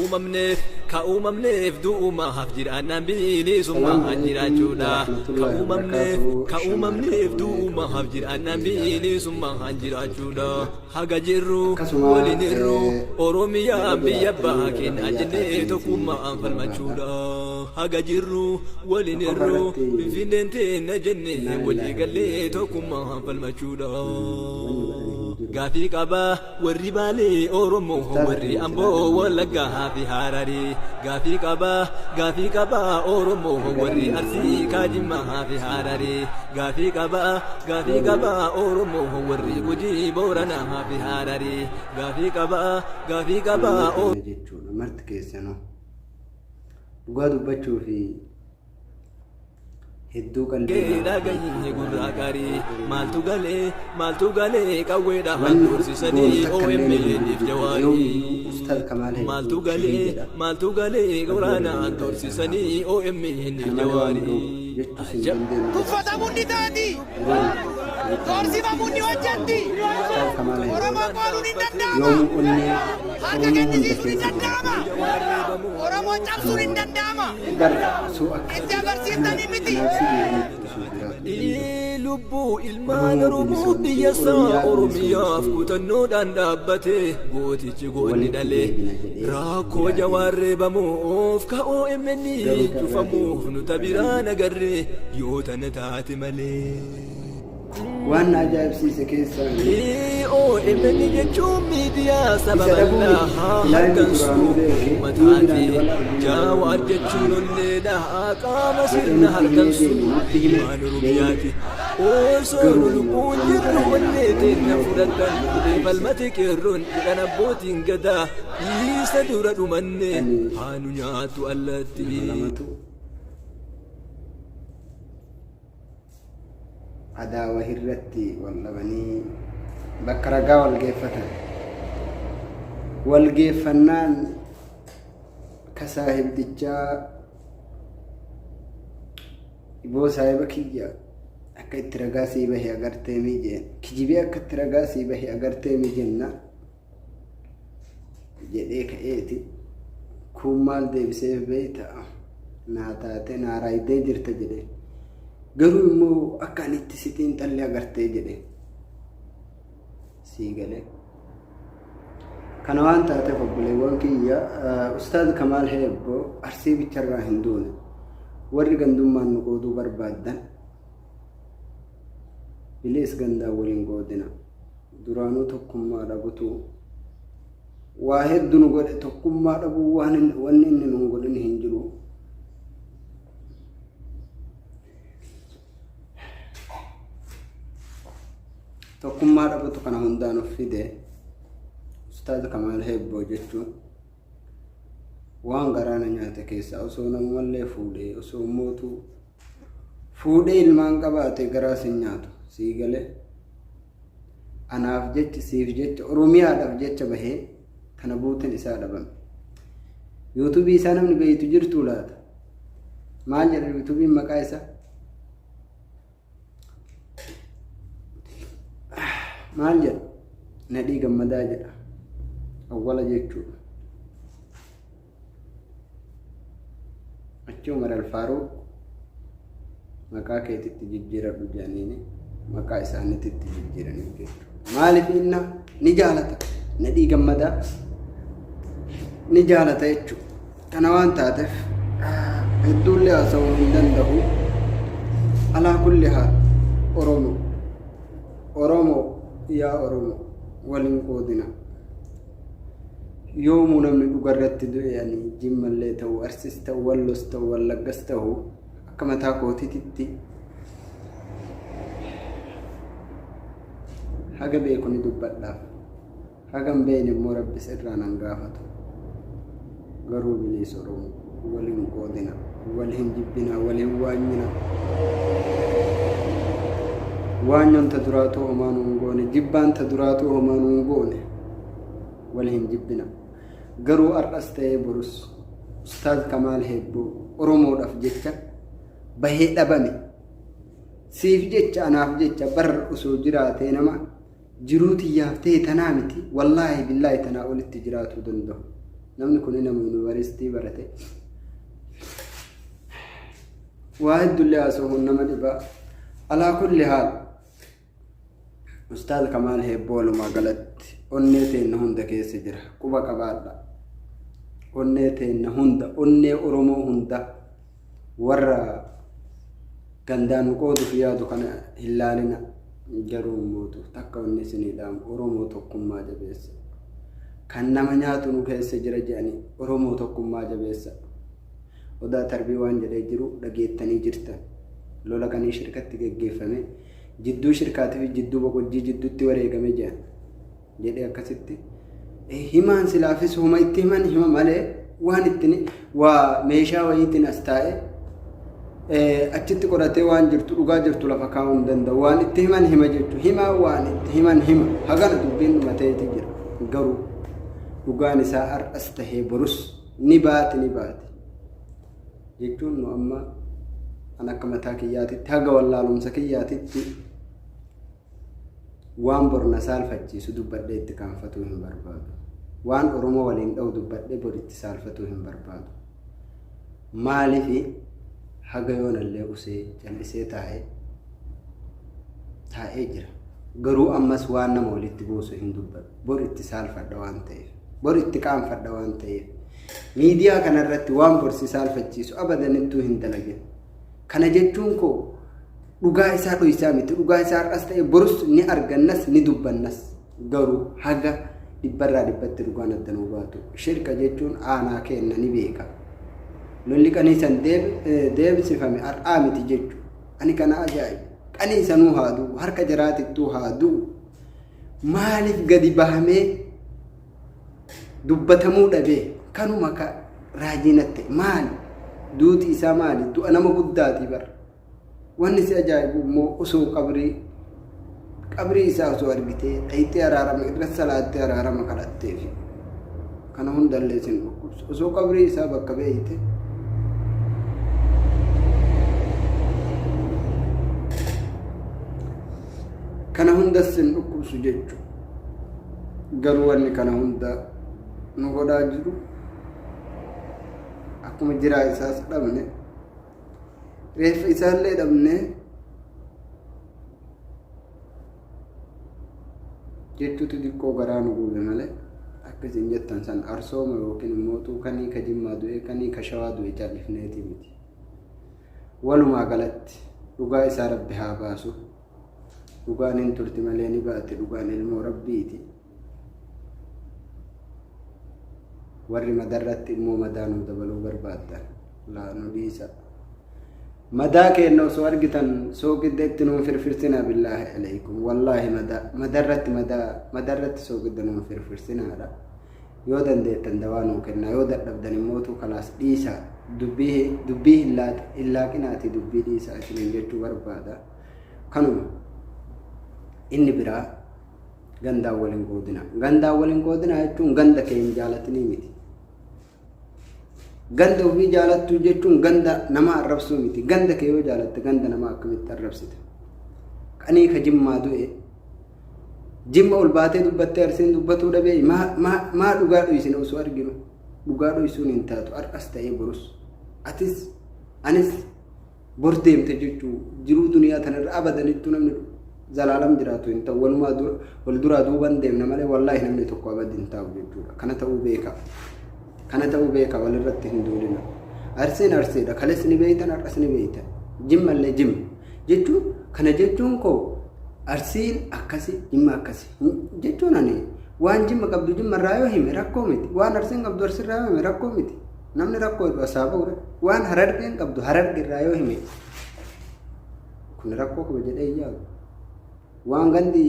uumamneef ka uumamneef du'umaaf jiraannaan bilisummaa Salaamu alaikum jiraachuudha. Ka warahmatullahi uumamneef wabarakatuh. ka Shama uumamneef harka fuunee du'umaaf jiraannaan kabajamtoota bilisummaa jiraachuudha. Haga jirru Akkasuma waliin irru Oromiyaan baga biyya jiraattanii abbaa baga keenyaa fayyaa jennee taatanii isiniin tokkummaan jechuu barbaada. falmachuudha. Haga jirru waliin Tokkoffaa irru irratti Finfinneen teenna jennee innaa walii lillaahi wa innaa gallee ilayhi tokkummaan raaji'uun. falmachuudha. Wanni godhan hin jiru. Gaafii qaba warri Baalee Oromoo Ustaaza warri keenya silaa Amboo dhabnee Wallaggaa fi Hararii. Gaafii qaba gaafii qaba Oromoo erga warri dhabne Arsii wanni Kaajimmaa fi Hararii. Gaafii qaba gaafii garuu qaba Oromoo warri Gujii Booranaa fi Hararii. Gaafii qaba gaafii qaba onnee keenya jechuudha marti keessanuu dhugaa dubbachuu fi hedduu qalbii Dhageenye gurraa qarii maaltu galee maaltu galee qawweedhaan wanni goonu doorsisanii takka illee ni hin OMN jiru jechuudha. jawaarii Yoomiyyuu Ustaaz Kamaal maaltu hedduu galee shahiidadha. maaltu galee Rabbi warra waraanaan jannata isaan haa doorsisanii buusu. OMN Kana malee waan biroo jawaarii. jechuus hin Ajab! dandeenyu Tuffatamuun ni taati. Yeroo Doorsifamuun ni hojjetti. Ustaaz Kamaal hedduu Oromoo qooduun hin danda'ama. yoomuu onnee Harka Oromoo hunda kennisiisuun hin keessa danda'ama. jiraata. Oromoo cabsuun hin danda'ama. Bar suu akka Itti agarsiiftanii miti. kanaaf si eeganii osoo jiraatu danda'u. Lubbuu ilmaan Oromoo Oromoo biyya bilisoomsee, isaa Oromiyaa Oromiyaaf bilisoomsee kutannoodhaan dhaabbate gootichi goonni walitti dhalee deebina jedhee rakkoo jiraatee jawaarree bamuuf ka OMN garuu carraa cufamuuf deebi'uu nu tabiraa arganne. nagarre yoo tana taate malee. Waan na ajaa'ibsiise keessaa OMN jechuun miidiyaa saba isa dhabuu miti. bal'aa Ilaa inni harkansuu duraanuu beeke inni uummataati. biraan wal arguu Jawaar malee jechuun onneedha qaama jedhee sirna nutti himee harkansuu deeme nutti hime ilmaan beeyne Oromiyaati. Osoo nu garuu immoo lubbuun waan jirru gara onnee nyaatu teenna wanni fudhadhan nutti dhufee ibse falmate qeerroon jedhan abbootiin gadaa dhiisa dura dhumanne ani haa nu nyaattu nama allatti. lamatu adaa wahirratti wal dhabanii bakka ragaa wal geeffatan. Wal geeffannaan ka saahibdichaa iboo saahiba kiyya akka itti ragaa sii bahe agartee mii jeen kijibee akka itti ragaa sii bahe agartee mii jenna jedhee ka'eeti kuun maal deebiseef beeyta naa taate naa raayidee jirta jedhe garuu immoo akka ani itti si xiinxalle agartee jedhe sii galee kana waan taateef obboleewwan kiyya ustaaz Kamaal Heebboo Arsii bicharraa hin duune warri gandummaan nu qooduu barbaaddan bilees gandaan waliin qoodina Duraanuu tokkummaa dhabutu waa heddu nu godhe tokkummaa dhabuu waan wanni inni nu hin godhin hin jiru. Tokkummaa dhabutu kana hundaa nuuf fide Ustaaz Kamaal Heebboo jechuun waan garaa na nyaate keessaa osoo namumallee fuudhee osoo mootuu fuudhee ilmaan qabaate garaa sin nyaatu sii galee. Anaaf jecha siif jecha Oromiyaadhaaf jecha bahee kana buuteen isaa dhabame. Yuutuubii isaa namni beeytu jirtuu laata? Maal jedha yuutuubiin maqaa isaa? Maal jedha? Nadhii Gammadaa jedha. Awwala jechuudha. Achi Umar Alfaaruq maqaa keetitti jijjiiradhu jedhaniini maqaa isaaniitti jijjiiraniif jechuudha. Maaliif inna ni jaalata Nadhii Gammadaa ni jaalata jechuudha. Kana waan taateef hedduullee haasa'uu hin danda'u. Alaa kulli haal Oromoo Oromoo yaa Oromoo waliin qoodina. Yoomuu namni dhugarratti du'e ani jimmallee ta'u arsis ta'u wallos ta'u wallaggas ta'u akka mataa kootiitti haga beeku ni dubbadhaaf haga hin beekne immoo rabbis irraa nan gaafatu garuu biliis oromoo wal hin qoodina wal hin jibbina wal hin waanyina waanyoon ta duraatuu homaa nuun goone jibbaan ta duraatuu homaa nuun goone wal hin jibbina garuu har'as ta'ee borus ustaaz Kamaal Heebboo Oromoodhaaf jecha bahee dhabame siif jecha anaaf jecha bar osoo jiraatee nama jiruu tiyyaaf ta'e tanaa miti wallaahi billaahi tanaa olitti jiraatuu danda'u. Namni kun nama yuunivarsiitii barate. Waa hedduullee haasa'uun nama dhibaa. Alaa kulli haal Ustaaz Kamaal Heebboo walumaa galatti onnee teenna hunda keessa jira. Quba qabaadha. Onnee teenna hunda, onnee Oromoo hunda warra gandaan nu qooduuf yaadu kana hin laalina. Garuu mootu takka wanni isinii dhaamu Oromoo tokkummaa jabeessa. Kan nama nyaatu nu keessa jira jedhanii Oromoo tokkummaa jabeessa. Odaa Tarbii waan jedhee jiru dhageettanii jirtan. Lola qanii shirkatti geggeeffame jidduu shirkaatii fi jidduu boqojjii jidduutti wareegame jedhan. Jedhee akkasitti himaan silaafis homa itti himan hima malee waan ittiin waa meeshaa wayiitiin as taa'e achitti qoratee waan jirtu dhugaa jirtu lafa kaa'uu hin danda'u. Waan itti himan hima jechuudha. Himaa waan itti himan hima. Hagana dubbiin dhumateeti jira. Garuu dhugaan isaa har'as tahee borus ni baati ni baati. Jechuun nu amma an akka mataa kiyyaatitti haga wallaalumsa kiyyaatitti waan bor na saalfachiisu dubbadhee itti kaanfatuu hin barbaadu. Waan Oromoo waliin dha'u dubbadhee bor itti saalfatuu hin barbaadu. Maalifi haga yoonallee usee callisee taa'ee taa'ee jira. Garuu ammas waan nama walitti buusu hin dubbadhu. Bor itti saalfadha waan ta'eef. Bor itti qaanfadha waan ta'eef. Miidiyaa kanarratti waan bor si saalfachiisu abadanittuu hin dalagin. Kana jechuun koo dhugaa isaa dhoysaa miti. Dhugaa isaa har'as ta'e borus ni argannas ni dubbannas. Garuu haga dhibbarraa dhibbatti dhugaan adda nuu baatu. Shirka jechuun aanaa keenna ni beeka. Lolli qanii san deemsifame har'aa miti jechu. Ani kana ajaa'iba. Qanii sanuu haa du'u, harka jaraatittuu haa du'u. Maaliif gadi bahamee dubbatamuu dhabee kanuma ka raajii natti ta'e maali? Duuti isaa maali? Du'a nama guddaatii bara. Wanni si ajaa'ibu immoo osoo qabrii qabrii isaa osoo argitee dhayxee araarama irra salaattee araarama kadhatteefi kana hundallee sin dhukkubsu osoo qabrii isaa bakka beeyte kana hundas sin dhukkubsu jechu garuu wanni kana hunda nu godhaa jiru akkuma jiraa isaas dhabne Reeffa isaallee dhabne jechuutu xiqqoo garaa nu guube malee akka isin jettan san arsooma yookiin immoo kanii ka jimmaa du'e kanii ka shawaa du'e callifneeti miti. Walumaa galatti dhugaa isaa rabbi haa baasu. Dhugaan hin turti malee ni baati dhugaan ilmoo rabbiiti. Warri madarratti immoo madaa nuu dabaluu barbaaddan laa nu dhiisa. Madaa keenna osoo argitan sooqidda itti nuun firfirsinaa billaahi alaykum wallaahi madaa madarratti madaa madarratti sooqidda nuun firfirsinaadha. Yoo dandeettan dawaa nuu kennaa yoo dadhabdan immootu kalaas dhiisaa dubbii dubbii hin laaqinaatii dubbii dhiisaa isiniin jechuu barbaada. Kanuma inni biraa Gandaan wal hin qoodinaa. Gandaan wal hin qoodinaa jechuun ganda kee hin jaalatinii miti. Ganda ofii jaalattuu jechuun ganda nama arrabsuu miti. Ganda kee yoo jaalatte ganda namaa akkamitti arrabsita? Qanii ka jimmaa du'e jimma ol baatee dubbattee arsiin dubbatuu dhabee maa dhugaa dhoysina osoo arginu dhugaa dhoysuun hin taatu har'as ta'ee borus atis anis bor deemte jechuu jiruu duniyaa tanarra abadanittuu namni zalaalam jiraatu hin ta'u walumaa dura wal duraa duuban deemna malee wallaahi namni tokko abadi hin taa'u jechuudha kana ta'uu beeka kana ta'uu beeka walirratti hin duulina arsiin arsiidha kales ni beeytan har'as ni beeytan jimmallee jimma jechuun kana jechuun koo arsiin akkasi jimma akkasi jechuun ani waan jimma qabdu jimma irraa yoo hime rakkoo miti waan arsiin qabdu arsirraa yoo hime rakkoo miti Namni rakkoo jedhu asaa ba'u waan harargeen qabdu hararge irraa yoo hime kun rakkoo qaba jedhee hin yaadu. Waan gandi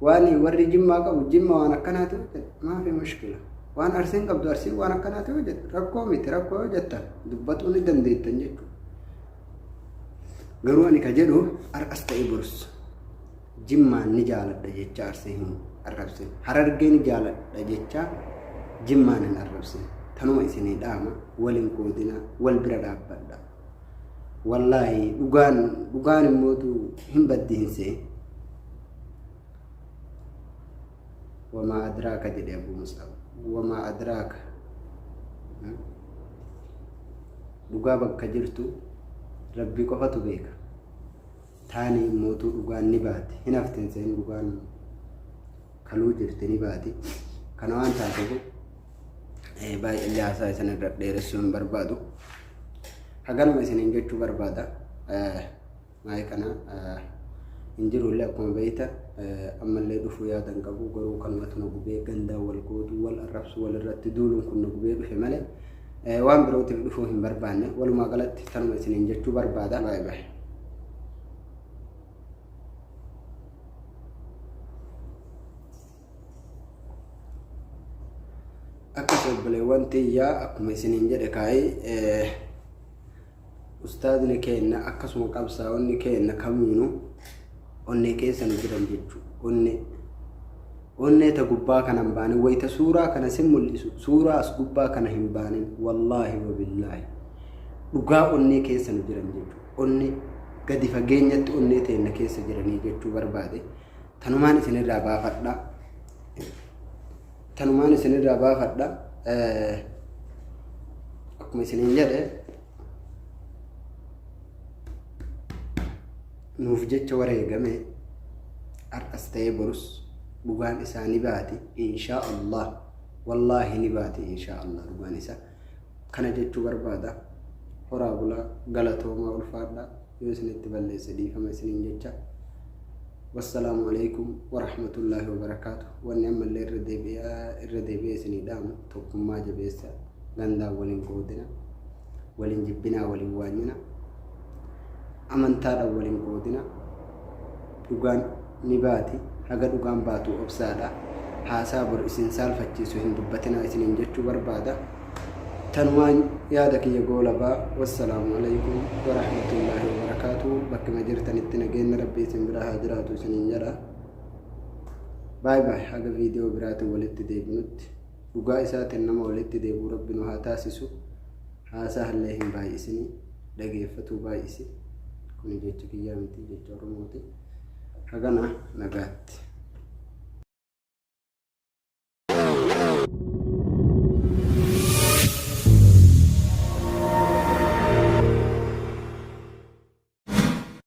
waan warri jimmaa qabu jimma waan akkanaati yoo jedhe maafi mushkila. Waan arsiin qabdu arsiin waan akkanaati yoo jedhe rakkoo miti rakkoo yoo jettan dubbatuu ni dandeettan jechuudha. Garuu ani ka jedhu har'as ta'e borus Jimmaan ni jaaladha jecha Arsii hin arrabsin. Harargee ni jaaladha jecha Jimmaan hin arrabsin. Tanuma isinii dhaama wal hin qoodinaa wal bira dhaabbadha. Wallaahi dhugaan dhugaan immootu hin baddi hin se'in. Wamaa adraaka jedhe Abuu Mus'ab. Wamaa adraaka. Dhugaa bakka jirtu Rabbi qofatu beeka. Taani immootuu dhugaan ni baati. Hin haftin seen dhugaan kaluu jirti ni baati. Kana waan taateef baay'eellee haasaa isin irra dheeressuu hin barbaadu. Haganuma isiniin jechuu barbaada. Maayii kana hin jirullee akkuma beektan ammallee dhufuu yaada hin qabu garuu kanumatu na gubee gandaan wal qooduu wal arrabsuu wal irratti duuluun kun na gubee dhufe malee waan birootiif dhufuu hin barbaanne walumaa galatti tanuma isiniin jechuu barbaada. Baay'ee baay'ee. Akkas obboleewwan tiyyaa akkuma isiniin jedhe kaayee Ustaazni keenna akkasuma qabsaa'onni keenna kamiinuu onnee keessa nu jiran jechuu onnee onnee ta gubbaa kana hin baanin wayita suuraa kana sin mul'isu suuraa as gubbaa kana hin baanin wallaahi wabillaahi dhugaa onnee keessa nu jiran jechuu onnee gadi fageenyatti onnee teenna keessa jiranii jechuu barbaade tanumaan isinirraa baafadha tanumaan isinirraa baafadha akkuma isiniin jedhe nuuf jecha wareegame har'as ta'ee borus dhugaan isaa ni baati inshaa Allah wallaahi ni baati inshaa Allah dhugaan isaa kana jechuu barbaada horaa bulaa galatoomaa ulfaadha yoo isinitti balleesse dhiifama isiniin jecha Wassalaamu Aleykum Warahmatullaahi Wabarakaatuh Wanni ammallee irra deebi'aa irra deebi'ee isinii dhaamu tokkummaa jabeessa gandaan wal hin qoodina wal hin jibbinaa wal hin waanyina amantaadhaan wal hin qoodina dhugaan ni baati haga dhugaan baatu obsaadha haasaa bor isin saalfachiisu hin dubbatinaa isiniin jechuu barbaada Tanumaan yaada kiyya goolaba. Wassalaamu Aleykum Warahmatullaahi Wabarakaatuh. Bakkuma jirtanitti nageenni Rabbii isin bira haa jiraatu isiniin jedha. Baay baay haga viidiyoo biraatiin walitti deebinutti. Dhugaa isaatiin nama walitti deebi'u Rabbi nu haa taasisu. Haasaa illee hin baay'isini. Dhageeffatuu baay'isi. Kuni jecha kiyyaa miti jecha Oromooti. Hagana nagaatti.